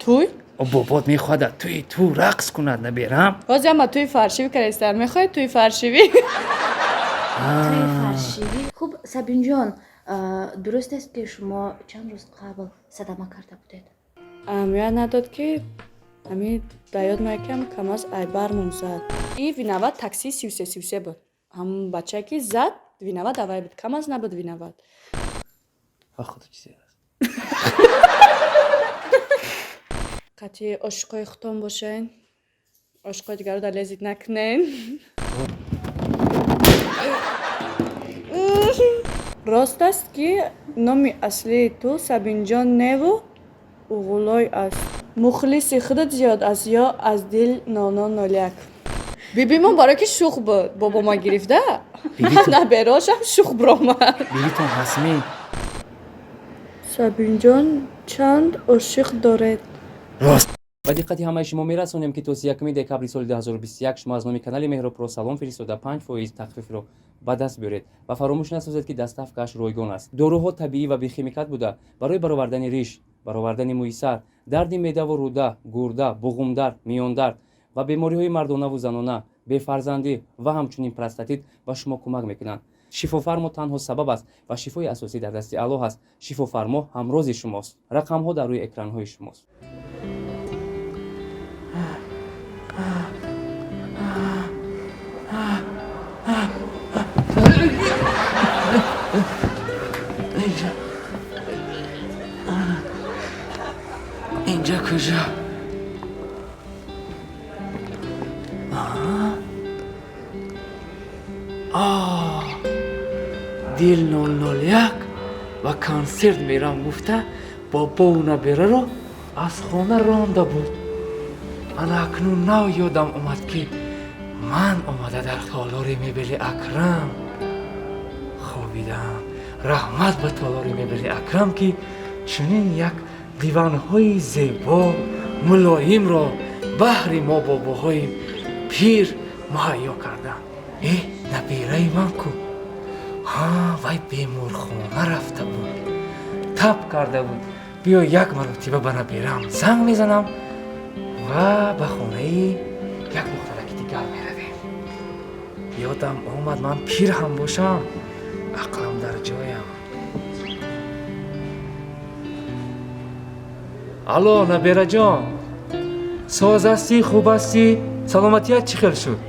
Тӯй? Бобот мехоҳад дар тӯи ту рақс кунад, наберам. Ҳозир ама тӯи фаршивӣ кардаистам. Мехоҳед тӯи фаршивӣ? Тӯи фаршивӣ. Хуб, Сабинҷон, дуруст аст, ки шумо чанд рӯз қабл садама карда будед? Аҳамият надод, ки ами дар ёд меояд, ки ами КамАЗ айбармон зад. И виноват таксии 3333 буд. Ҳамон бачае, ки зад, виноват аввай буд. КамАЗ набуд виноват. Ва худо, чизе аст. Қатъи ошиқои худтон бошен. Ошиқои дигарро дар лезит накунен. Рост аст, ки номи аслии ту Сабинҷон неву Уғулой аст? Мухлиси худат зиёд аст ё аз дил 0001? Бибимон барое ки шух буд, бобома гирифта, набероошам шух биромад. Бибитон ҳастми? Сабинҷон, чанд ошиқ доред? Рост. Ба диққати ҳамаи шумо мерасонем, ки то 31 декабри соли 2021 шумо аз номи канали Меҳробпро салом фиристода, 5% тахфифро ба даст биёред ва фаромӯш насозед, ки доставкааш ройгон аст. Доруҳо табиӣ ва бехимикат буда, барои баровардани риш, баровардани мӯи сар, дарди меъдаву рӯда, гурда, буғумдард, миёндард ва бемориҳои мардонаву занона, бефарзандӣ ва ҳамчунин простатит ба шумо кӯмак мекунанд. Шифофармо танҳо сабаб аст ва шифои асосӣ дар дасти Аллоҳ аст. Шифофармо ҳамрози шумост. Рақамҳо дар рӯи экранҳои шумост. Инҷа куҷо? Дил 001 ва консерт мерам гуфта, бобову набераро аз хона ронда буд. Ана акнун нав ёдам омад, ки ман омада дар толори мебели Акрам хобидам. Раҳмат ба толори мебели Акрам, ки чунин як диванҳои зебо, мулоимро баҳри мо, бобоҳои пир, муҳайё карданд. Э, набераи ман ку? Ҳа, вай беморхона рафта буд, таб карда буд. Биё, як маротиба ба набераам занг мезанам ва ба хонаи як духтараки дигар меравем. Ёдам омад, ман пир ҳам бошам, ақлам дар ҷоям. Алло, набераҷон, соз ҳастӣ, хуб ҳастӣ? Саломатият чӣ хел шуд?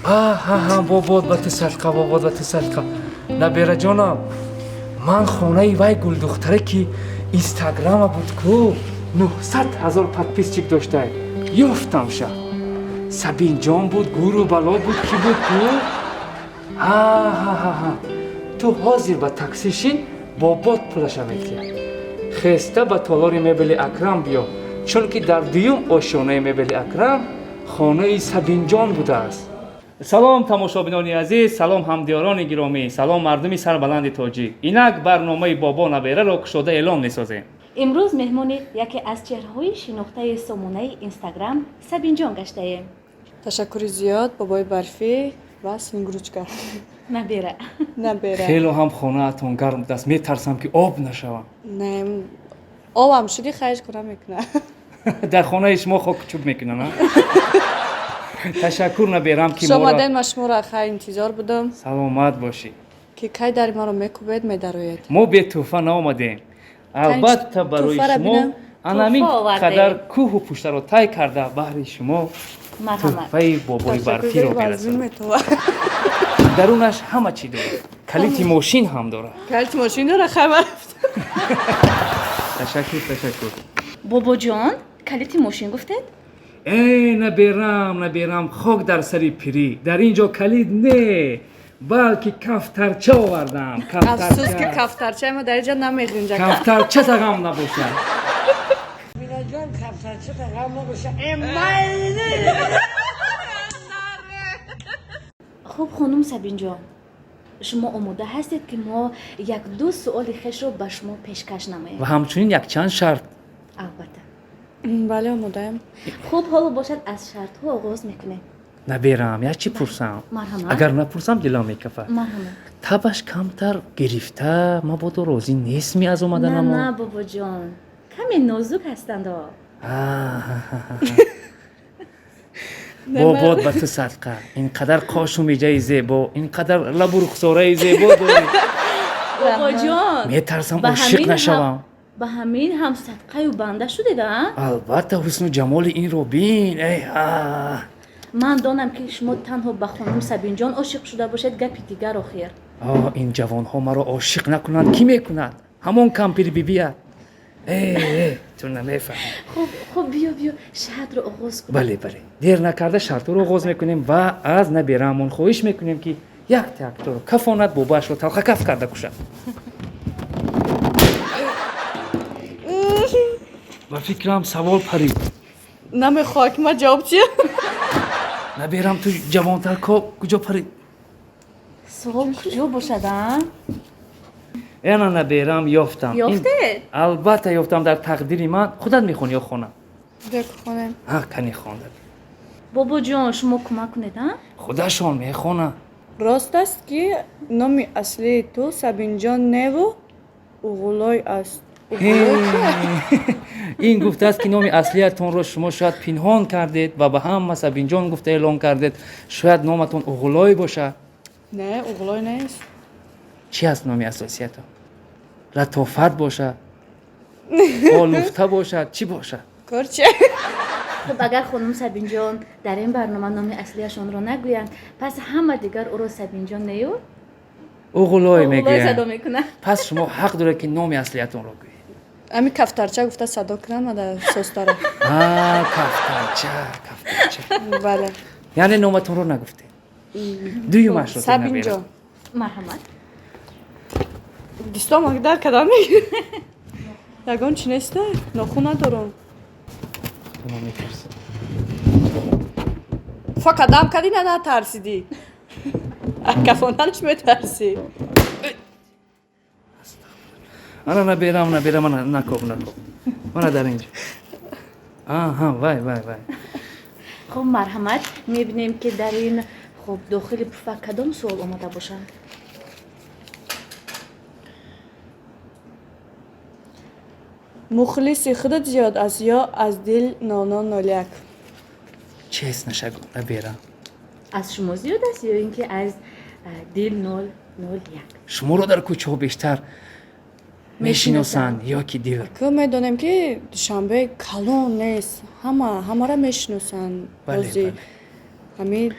Аҳаҳа, бобод ба ту садқа, бобод ба ту садқа. Набераҷонам, ман хонаи вай гулдухтаре, ки инстаграма буд ку, 900 000 подписчик доштай, ёфтамша. Сабинҷон буд, гуру бало буд, ки буд ку? Ҳаҳаҳа, ту ҳозир ба таксӣ шин, бобод пулаша метиҳад. Хеста ба толори мебели Акрам биё, чунки дар дуюм ошёнаи мебели Акрам хонаи Сабинҷон будааст. Салом, тамошобинони азиз, салом, ҳамдиёрони гиромӣ, салом, мардуми сарбаланди тоҷик. Инак барномаи бобо набераро кушода эълон месозем. Имрӯз меҳмони яке аз чеҳраҳои шинохтаи сомонаи Инстаграм Сабинҷон гаштаем. Ташаккури зиёд, бобои Барфӣ ва Снегурочка. Набера. Набера. Хело ҳам хонаатон гарм будааст, метарсам, ки об нашавам. Не, обам шуди, хайш кора мекунад. Дар хонаи шумо хоку чӯб мекунанд, а? Ташаккур, наберам, ки Хуш омадед, ман шуморо хай интизор будам. Саломат бошӣ. Ки кай дари маро мекӯбед, медароед. Мо бетӯҳфа наомадем, албатта. Барои тӯҳфаро шумо бинам. анамин Тӯҳфа овардем. қадар кӯҳу пуштаро тай карда, баҳри шумо Марҳамат. тӯҳфаи бобои Барфиро мерасонем. Дарунаш ҳама чӣ дорад, калити мошин ҳам дорад. Калити мошин дора, хай ман. Ташаккур, ташаккур. Бобоҷон, калити мошин гуфтед? Э, наберам, наберам, хок дар сари пирӣ, дар ин ҷо калид не, балки кафтарча овардам. Афсӯс, ки Кафтарча. кафтарчаи ма дар инҷа намеғинҷа. Кафтарча тағам набошад. Бинаҷон, кафтарча тағам набоша, эмайли. Хуб, хонум Сабинҷон, шумо омода ҳастед, ки мо як-ду суоли хешро ба шумо пешкаш намоем? Ва ҳамчунин якчанд шарт. Албатта. Бале, омодаям. Хуб, ҳоло бошад, аз шартҳо оғоз мекунем. Наберам, як чӣ пурсам? Марҳамат. Агар напурсам, дилам мекафад. Марҳамат. Табаш камтар гирифта, мабодо розӣ нестми аз На. омаданамо. На, бобоҷон, каме нозук ҳастандо. Бобот ба ту садқа, ин қадар қошу миҷаи зебо, ин қадар лабу рухсораи зебо дорӣ. Бобоҷон, Метарсам ба ошиқ ҳамин нашавам. Ба ҳамин ҳам садқаю банда шудед, а? Албатта, ҳусну ҷамоли инро бин, эй а. Ман донам, ки шумо танҳо ба хонум Сабинҷон ошиқ шуда бошед, гапи дигар охир. О, ин ҷавонҳо маро ошиқ накунанд, кӣ мекунад? Ҳамон кампири бибият. Э, ту намефаҳмӣ. Хуб, хуб, биё, биё, шартро оғоз кун. Бале, бале, дер накарда шартҳоро оғоз мекунем ва аз набераамон хоҳиш мекунем, ки як якторо кафонад, бобаашро талхакаф карда кушад. Ба фикрам, савол парид. Намехоҳад, ки ман ҷавоб диҳам. Наберам, ту ҷавонтар ко куҷо парид? Суол куҷо бошад, а? Ана, наберам, ёфтам. Ёфтед? Албатта, ёфтам. Дар тақдири ман. Худат мехонӣ ё хонам? Бек, хонем. Ҳа, кани, хонда. Бобоҷон, шумо кӯмак кунед, а? Худашон мехонанд. Рост аст, ки номи аслии ту Сабинҷон неву Уғулой аст? Уғулой кия? Ин гуфтааст, ки номи аслиятонро шумо шояд пинҳон кардед ва ба ҳама Сабинҷон гуфта эълон кардед. Шояд номатон Уғулой бошад. Не, Уғулой нест. Чӣ аст номи асосиятон? Латофат бошад, олуфта бошад, чӣ бошад? Корче. Хуб, агар хонум Сабинҷон дар ин барнома номи аслияшонро нагӯянд, пас ҳама дигар ӯро Сабинҷон нею Уғулой Уғулой садо мегӯянд. мекунад. Пас шумо ҳақ доред, ки номи аслиятонро гӯед. Ами кафтарча гуфта садо кунам ада состара. А, кафтарча, кафтарча. Бале. Яъне номатонро нагуфтед. Дуюмашро. Сабинҷон. Марҳамат. Дистомак дар кадам мегирӣ. Ягон чи неста? Нохун надорам. Метарсам. Фа кадам кади, на натарсидӣ. Кафонанаш метарсӣ. Ана, наберам, наберам, ана, накоб, накоб, мана дар инҷо. Аҳа, вай, вай, вай. Хуб, марҳамат, мебинем, ки дар ин, хуб, дохили пуфак кадом суол омода бошанд. Мухлиси худат зиёд аст ё аз дил 0001? Честно шагу, наберам. Аз шумо зиёд аст ё ин ки аз дил 001? Шуморо дар кӯчаҳо бештар мешиносанд ё ки дил? Ку медонем, ки Душанбе калон нест, ҳама ҳамаро мешиносанд. Бози ҳами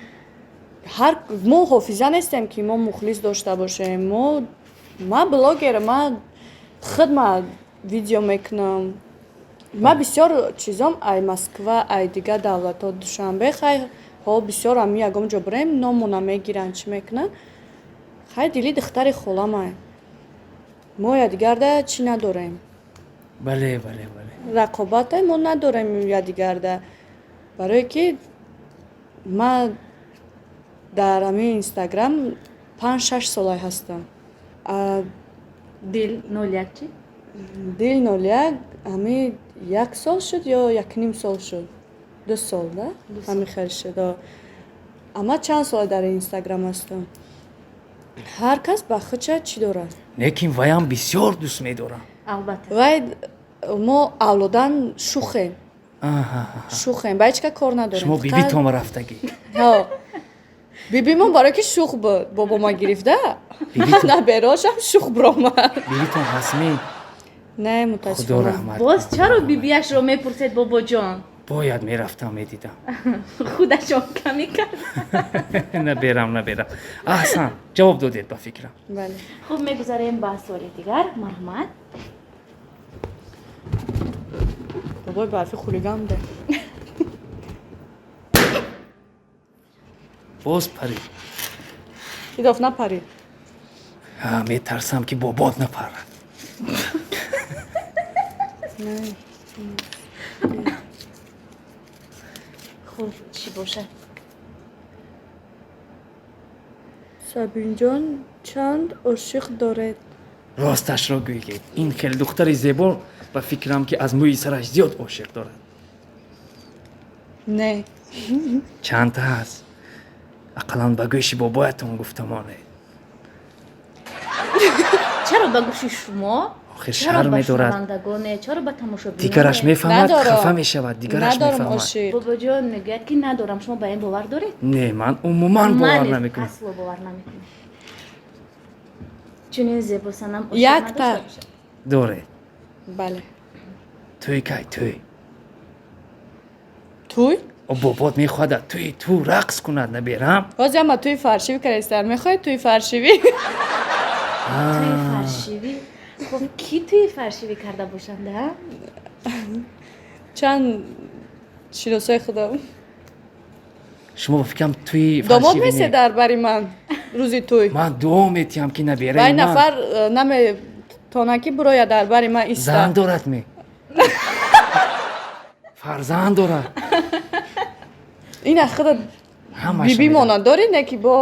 ҳар мо ҳофиза нестем, ки мо мухлис дошта бошем. Мо, ман блогер, ман худма видео мекунам. Ман бисёр чизом ай Москва, ай дигар давлатҳо. Душанбе хай, ҳо, бисёр ами ягон ҷо бирем, номона мегиранд, чӣ мекунанд. Хай, дили духтари холамай, мо якдигарда чӣ надорем. бале бале бале Рақобате мо надорем якдигарда, барое ки ман дар ҳамин Инстаграм 5-6 солай ҳастам. Дил 01 чӣ? Дил 01 ҳами як сол шуд ё якним сол шуд, 2 сол да, ҳами хел шуд. Ама чанд сола дар Инстаграм ҳастам, ҳар кас ба худша чӣ дорад. Лекин ваям бисёр дӯст медорам. Албатта. Вай мо авлодан шухем, шухем, ба ҳеҷ ка кор надорем. Шумо бибитон рафтагӣ. Ҳо, бибимон барое ки шух буд, бобома гирифта, наберошам шух биромад. Бибитон ҳастми? Не, Худо мутаассифона. раҳмат. Боз чаро бибиашро мепурсед, бобоҷон? Бояд мерафтам, медидам. Худашон каме кард. Наберам, наберам, аҳсан ҷавоб додед, ба фикрам. Бале. Хуб, мегузарем ба суоли дигар, марҳамат. Бобои барфи хулиган буде. Боз парид. Идоф напарид. Метарсам, ки бобот напарад. Не. Хуб, чӣ бошад? Сабинҷон, чанд ошиқ доред? Росташро гӯед, ин хел духтари зебо, ба фикрам, ки аз мӯи сараш зиёд ошиқ дорад. Не. Чандта ҳаст? Ақаллан ба гӯши бобоятон гуфта монед. Чаро ба гӯши шумо? Охир Чаро шарм ба медорад. шунавандагоне, чаро ба тамошобиноне? Дигараш мефаҳмад, Надорам. хафа мешавад, дигараш Надорам мефаҳмад. ошиқ. Бобоҷон мегӯяд, ки надорам. Шумо ба ин бовар доред? Не, ман умуман бовар Ман низ намекунам. асло бовар намекунам. Чунин зебосанам ошиқ Якта. надошта бошад. Доред. Бале. Тӯй кай, тӯй? Тӯй? О, бобот мехоҳад тӯи ту рақс кунад, наберам. Ҳозир ама тӯи фаршивӣ кардастан. Мехоҳед тӯи фаршивӣ? Тӯи фаршивӣ? Хуб, кӣ тӯи фаршивӣ карда бошанд, а? Чанд шиносои худам. Шумо ба фикрам тӯи Домод фаршивӣ месе не. дар бари ман рӯзи тӯй. Ман дуо метиҳам, ки набераи Вай ман нафар наметона, ки буроя дар бари ман зан иста. дорад ме, фарзанд дорад? Ина худа Ҳамаша бибимона дорӣ, не ки бо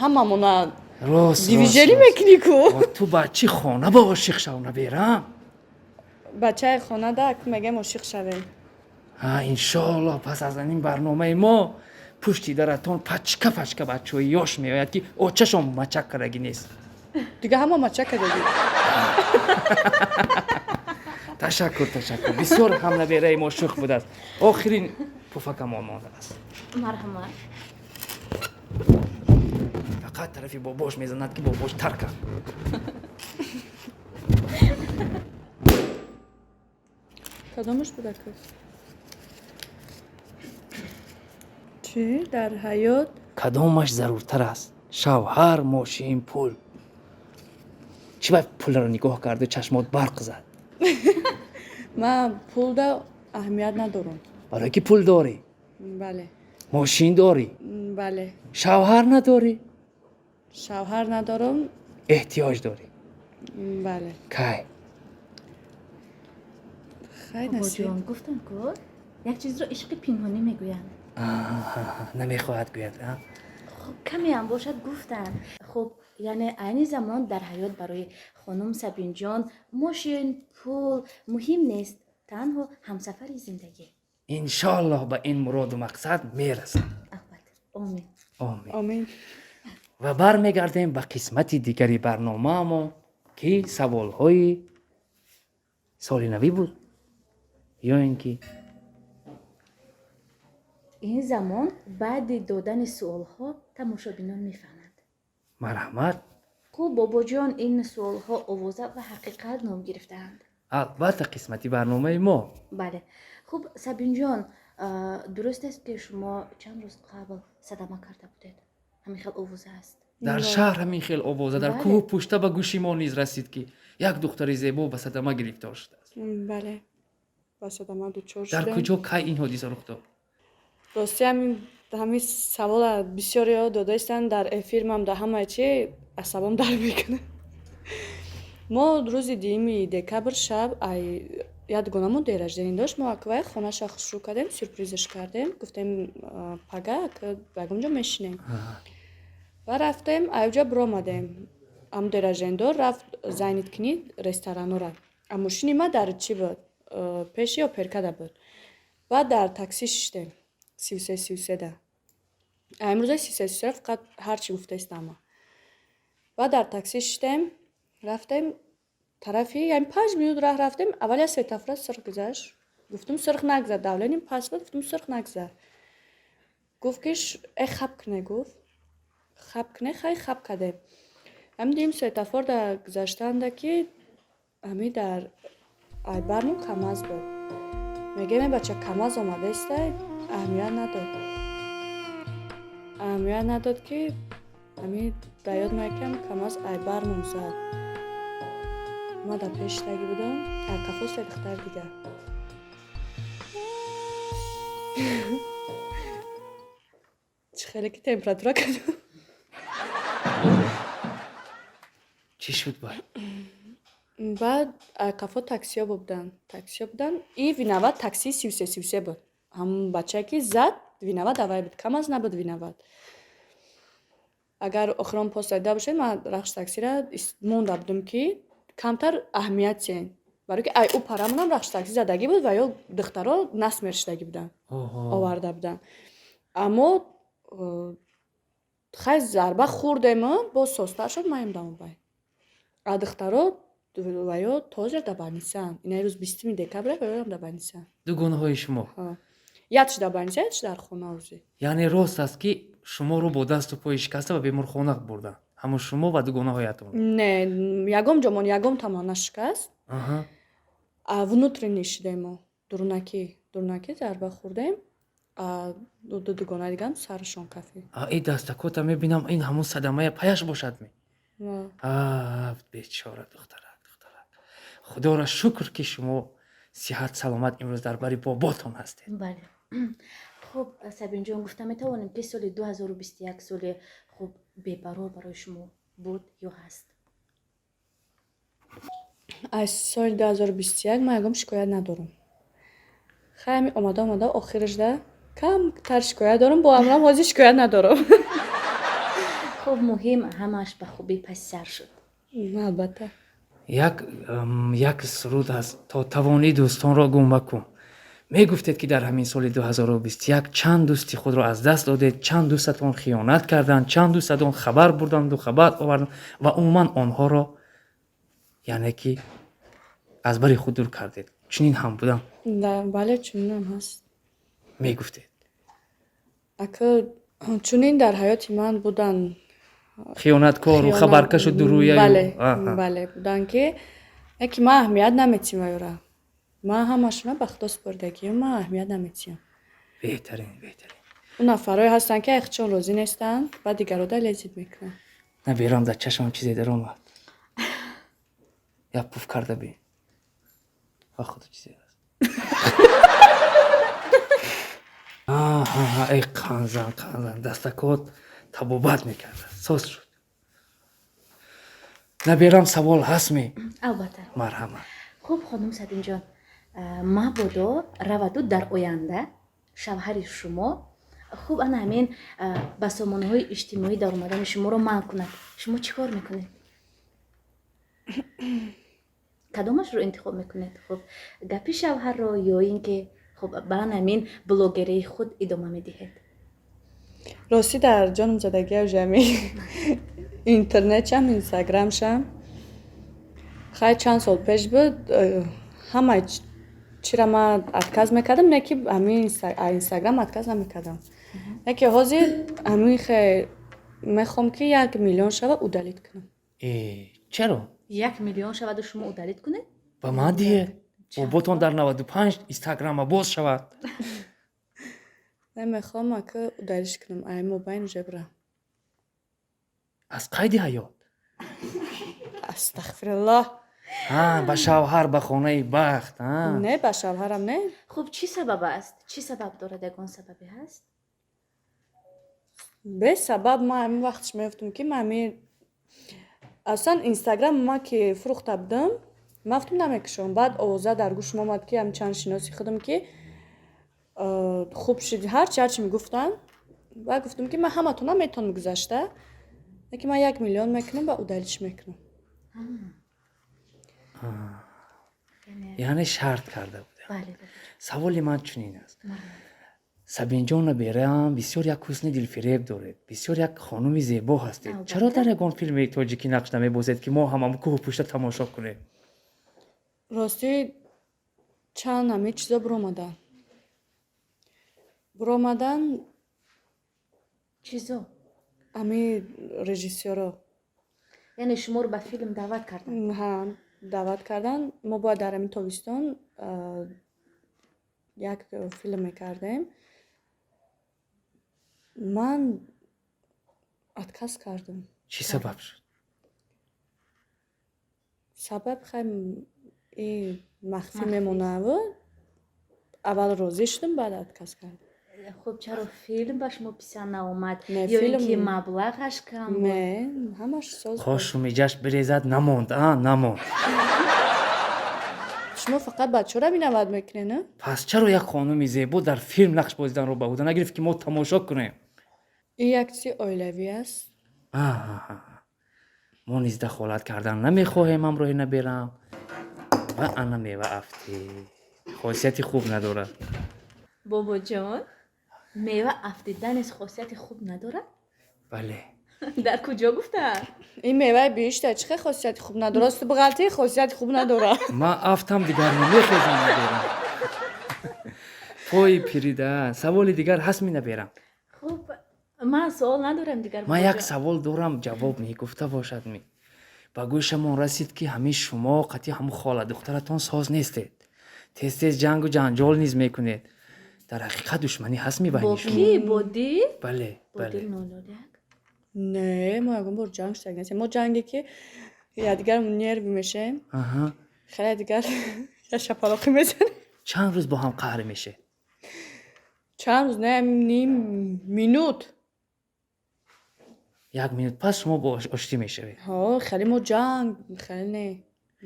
ҳамамона рост дивижерӣ рост. мекунӣ ку. О, ту бачи хона ба ошиқ шав, наберам. Бачаи хонада ак мегем ошиқ шавем. Ҳа, иншоаллоҳ, пас аз ин барномаи мо пушти даратон пачка пачка бачаҳои ёш меояд, ки очашон мачак кардагӣ нест. Дига ҳама мача кардагӣ. Ташаккур, ташаккур, бисёр ҳам набераи мо шӯх будааст. Охирин пуфакамон мондааст. Марҳамат. Фақат тарафи бобош мезанад, ки бобош тар кард. Кадомаш буда ку? Чӣ дар ҳаёт? Кадомаш заруртар аст: шавҳар, мошин, пул? Чӣ ба пулро нигоҳ карду чашмот барқ зад? Ман пулда аҳамият надорам. Барое ки пул дорӣ? Бале. Мошин дорӣ? Бале. Шавҳар надорӣ? Шавҳар надорам. Эҳтиёҷ дорӣ? Бале. Кай? Хай, насиб. Бобоҷон, гуфтам ку, як чизро ишқи пинҳонӣ мегӯянд. Аҳа, намехоҳад гӯяд, а? Хуб, камеам бошад гуфтанд. Хуб, яъне айни замон дар ҳаёт барои хонум Сабинҷон мошин, пул муҳим нест, танҳо ҳамсафари зиндагӣ. Иншоаллоҳ, ба ин муроду мақсад мерасад. Албатта, омин. Омин. Омин. Ва бармегардем ба қисмати дигари барномаамон, ки саволҳои соли навӣ буд ё ин ки Ин замон баъди додани суолҳо тамошобинон мефаҳманд. Марҳамат. Хуб, бобоҷон, ин суолҳо овоза ва ҳақиқат ном гирифтаанд. Албатта, қисмати барномаи мо. Бале. Хуб, Сабинҷон, дуруст аст, ки шумо чанд рӯз қабл садама карда будед? Ҳамин хел овоза аст. Дар шаҳр ҳамин хел овоза, дар Бале. кӯҳу пушта ба гӯши мо низ расид, ки як духтари зебо ба садама гирифтор шудааст. Бале, ба садама дучор Дар шудем. куҷо, кай ин ҳодиса рух дод? Рости, ҳамин савола бисёриҳо додаистанд дар эфир, ман дар ҳамаи чи асабом дар мекунад. Мо рӯзи 2 декабр шаб ай як дугонамон день рождения дошт, мо аквай хонаша хушрӯ кардем, сюрпризаш кардем, гуфтем, пага ба ягон ҷо мешинем. Ва рафтем, айҷа биромадем, ам день рождениядор рафт зайниткини ресторанора, а мошини ма дар чӣ буд, пеши оперкада буд. Баъд дар такси шиштем 33 33-да. Имрӯза 33 33 фақат ҳарчи гуфтаистама. Баъд дар такси шиштем, рафтем тарафи, яъне 5 минут раҳ рафтем, аввал як светофора сирх гузашт. Гуфтум, сирх нагзар, давление паст буд, гуфтум, сирх нагзар. Гуфт, ки э, хаб кне, гуфт, хаб кне. Хай, хаб кардем. Ҳамин дидем, светофор дар гузаштанда, ки ҳами дар айбармон КамАЗ буд. Мегӯем, э, бача, КамАЗ омадаистай. Аҳамият надод, аҳамият надод, ки ҳами дар ёд меяд, КамАЗ айбармон зад. Ман дар пеш шиштагӣ будам, ай қафо се духтари дигар. Чӣ хеле ки температура кардам. Чӣ шуд баъд? Баъд ай қафо таксиҳо буданд, таксиҳо буданд. И виноват таксии 33 33 буд. Ҳамон бачае, ки зад, виноват аввай буд, КамАЗ набуд виноват. Агар охирон пост дида бошед, ман рахш таксира монда будам, ки камтар аҳамият сен, барое ки ай ӯ парамонам рахш такси задагӣ буд ва ё духтаро насмер шудагӣ буданд, оварда буданд. Аммо хай, зарба хӯрдему боз созтар шуд. Маем дамобай. А духтаро ваё тоза дар больницаанд. Ина рӯз 20 декабра ваёам дар больницаанд. Дугонаҳои шумо? Якш дар больница, якш дар хона ӯзи. Яъне рост аст, ки шуморо бо дасту пои шикаста ба беморхона бурданд, ҳамун шумо ва дугонаҳоятон? Не, ягом ҷомон, ягом тамон нашикаст. А внутренний шидем мо, дурунакӣ, дурунакӣ зарба хӯрдем. А ду дугонаи дигам сарашон кафид. И дастакота мебинам, ин ҳамун садамая паяш бошад ми? Бечора духтарак, духтарак, худоро шукр, ки шумо сиҳат саломат имрӯз дар бари боботон ҳастед. Бале. Хуб, Сабинҷон, гуфта метавонем, ки соли 2021 соли хуб бебарор барои шумо буд ё ҳаст? Аз соли 2021 ман ягон шикоят надорам. Хай, ҳами омада омада охирашда камтар шикоят дорам, бо амрам ҳозир шикоят надорам. Хуб, муҳим ҳамааш ба хубӣ паси сар шуд. Албатта. Як суруд аст: «То тавонӣ, дӯстонро гум макун». Мегуфтед, ки дар ҳамин соли 2021 чанд дӯсти худро аз даст додед, чанд дӯстатон хиёнат карданд, чанд дӯстатон хабар бурданду хабар оварданд ва умуман онҳоро, яъне ки, аз бари худ дур кардед. Чунин ҳам будам? Бале, чунинам ҳаст. Мегуфтед. Ака, чунин дар ҳаёти ман буданд. Хиёнаткору хабаркашу дурӯяю. Бале, бале, буданд, ки яке ман аҳамият наметиҳам вайора. Ман ҳамашона ба худо супордагиам, ман аҳамият наметиҳам. Беҳтарин, беҳтарин. Он нафарое ҳастанд, ки айхчон розӣ нестанд ва дигарода лезить мекунанд. Наберам, дар чашмам чизе даромад, як пуф карда бин, ба худо чизе аст. Эй, қанзан, қанзан, дастакот табобат мекарда, соз шуд. Наберам, савол ҳастми? Албатта. Марҳамат. Хуб, хонум Сабинҷон, мабодо раваду дар оянда шавҳари шумо, хуб, ана ҳамин ба сомонаҳои иҷтимоӣ даромадани шуморо манъ кунад, шумо чӣ кор мекунед? Кадомашро интихоб мекунед? Хуб, гапи шавҳарро ё ин ки, хуб, ба ана ҳамин блогерии худ идома медиҳед? Ростӣ, дар ҷоном задагия ами интернетшам, инстаграмшам. Хай, чанд сол пеш буд, ҳамаи чира ман отказ мекардам, не ки ҳамин инстаграм отказ намекардам, не ки ҳозир ҳамин хе мехоҳам, ки 1 миллион шава, удалить кунам. Чаро? 1 миллион шаваду шумо удалить кунед? Ба ман диҳед, боботон дар 95 инстаграма боз шавад. Не, мехоҳам, ака, удалить кунам ай мобайн жебра. Аз қайди ҳаёт? Астағфируллоҳ. Ба шавҳар, ба хонаи бахт. Не, ба шавҳарам не. Хуб, чӣ сабаб аст? Чӣ сабаб дорад? Ягон сабабе ҳаст? Бесабаб ман ҳамин вақтш мегуфтам, ки ман ҳамин аслан инстаграм ма ки фурӯхта будам, ман гуфтам намекушам. Баъд овоза дар гӯшам омад, ки ҳам чанд шиноси худам, ки хуб шуд, ҳарчи ҳарчи мегуфтанд. Баъд гуфтам, ки ман ҳаматона метавонам гузашта, лекин ман 1 миллион мекунам ва удалить мекунам. Яъне шарт карда будам. Бале. Саволи ман чунин аст: Сабинҷон, набераам, бисёр як ҳусни дилфиреб доред, бисёр як хонуми зебо ҳастед. Чаро дар ягон филми тоҷикӣ нақш намебозед, ки мо ҳамам кӯҳу пушта тамошо кунем? Ростӣ, чанд ҳамин чизо буромадан. Чизо? Ҳамин режиссёро. Яъне шуморо ба филм даъват карданд? Ҳа, даъват карданд. Мо бояд дар ҳамин тобистон як филм мекардем, ман отказ кардам. Чӣ сабаб шуд? Сабаб, хай, и махфӣ мемонаву аввал розӣ шудам, баъд отказ кардам. Хуб, чаро филм ба шумо писанд наомад? Не, ё ин ки филм- маблағаш кам буд? Не, ҳамаш соз буд. Хошу миҷаш бирезад, намонд, а намонд. Шумо фақат бачаҳоро виноват мекунед, на? Пас чаро як хонуми зебо дар филм нақш бозиданро ба ӯҳда нагирифт, ки мо тамошо кунем? Ин як чизи оилавӣ аст. Аҳа. Мо низ дахолат кардан намехоҳем ҳамроҳи наберам. Ва ана мева афтид, хосияти хуб надорад. Бобоҷон, мева афтида низ хосияти хуб надорад? Бале. Дар куҷо гуфтаанд? Ин меваи биҳишта чӣ хел хосияти хуб надорад? Рости бағалтӣ хосияти хуб надорад. Ман афтам, дигар намехезам, наберам. Пои пирида. Саволи дигар ҳаст ми, наберам? Хуб, ман суол надорам дигар. Ман як бобоҷон. Савол дорам, ҷавоб мегуфта бошад ми. Ба гӯшамон расид, ки ҳамин шумо қатъи ҳамун хола духтаратон соз нестед, тез тез ҷангу ҷанҷол низ мекунед. Дар ҳақиқат душманӣ ҳаст ми Бо байни шумо? Кӣ? Бо Дил? Бале. Бо Бале. Дил 001? Не, мо ягон бор ҷанг шуда нестем. Мо ҷанге ки якдигармон нервӣ мешем, хеле дигар я шапалоқӣ мезанем. Чанд рӯз бо ҳам қаҳр мешед? Чанд рӯз не, ним минут. Як минут пас шумо бо оштӣ мешавед? Ҳо, хеле мо ҷанг хеле не,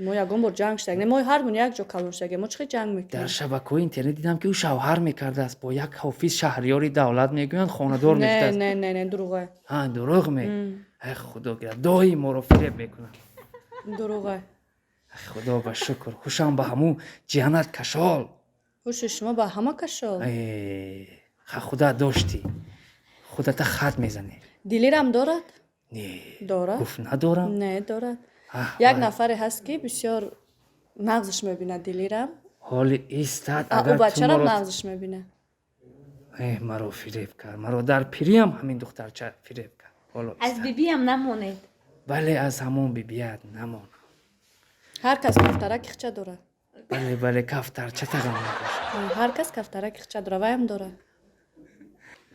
мо ягон бор ҷанг шуда не. Мо ҳармон як ҷо калон шудагем, мо чӣ хел ҷанг Дар мекунем? шабакаҳои интернет дидам, ки ӯ шавҳар мекардааст бо як ҳофиз Шаҳриёри Давлат, мегӯянд, хонадор Не. мешудааст. Не, не, не, дурӯға. Ҳа, дурӯғ ме? Ай, худо гирад, доим моро фиреб мекунад. Дурӯға. Ай, худо ба шукр, хушам ба ҳамун ҷиҳанат кашол. Ҳуши шумо ба ҳама кашол. Ха, худа доштӣ, худата хат мезанӣ. Дилирам дорад. Не. Дорад. Гуфт, надорам. Не, дорад. Аҳ, Як вай. нафаре ҳаст, ки бисёр нағзш мебинад Дилирам. Ҳоли истад. А ӯ Агар ту бачарам моро нағзш мебинад. Эҳ, маро фиреб кард, маро дар пириам ҳамин духтарча фиреб кард. Ҳоло Аз истад. бибиам намонед. Бале, аз ҳамон бибият намонам. Ҳар кас кафтараки хича дорад. Бале, кафтарча тағам набошад. Ҳар кас кафтараки хича дорад, вайам дорад.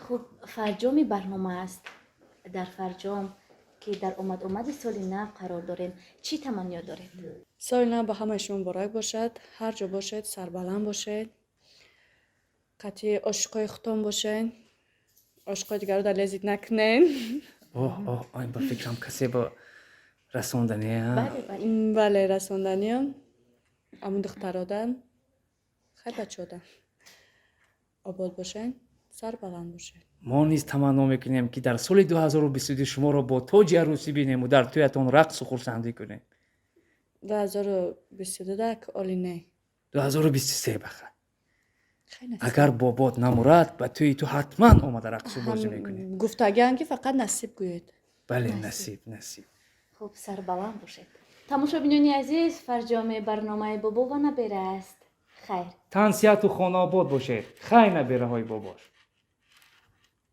Хуб, фарҷоми барнома аст. Дар фарҷом, ки дар омад-омади соли нав қарор дорем, чӣ таманниё доред? Соли нав ба ҳамаи шумо муборак бошад. Ҳар ҷо бошед, сарбаланд бошед, қатъи ошиқои худтон бошед, ошиқои дигарро дар лезить накунед. Оҳ, оҳ, ай, ба фикрам, касе ба расондане, а? Бале. Бале, расонданиам амун духтародан, хай, бачаодан. Обод бошед, сарбаланд бошед. Мо низ таманно мекунем, ки дар соли 2022 шуморо бо тоҷи арӯсӣ бинему дар тӯятон рақсу хурсандӣ кунем. 2022 дак оли не. 2023 баха. Хай, насиб. Агар бобот намурад, ба тӯи ту ҳатман омада рақсу бозӣ мекунем. Гуфтагиам, ки фақат насиб гӯед. Бале, насиб, насиб. Хуб, сарбаланд бошед. Тамошобинони азиз, фарҷоми барномаи «Бобо ва набера» аст. Хайр. Тансиҳату хонаобод бошед. Хай, набераҳои бобош.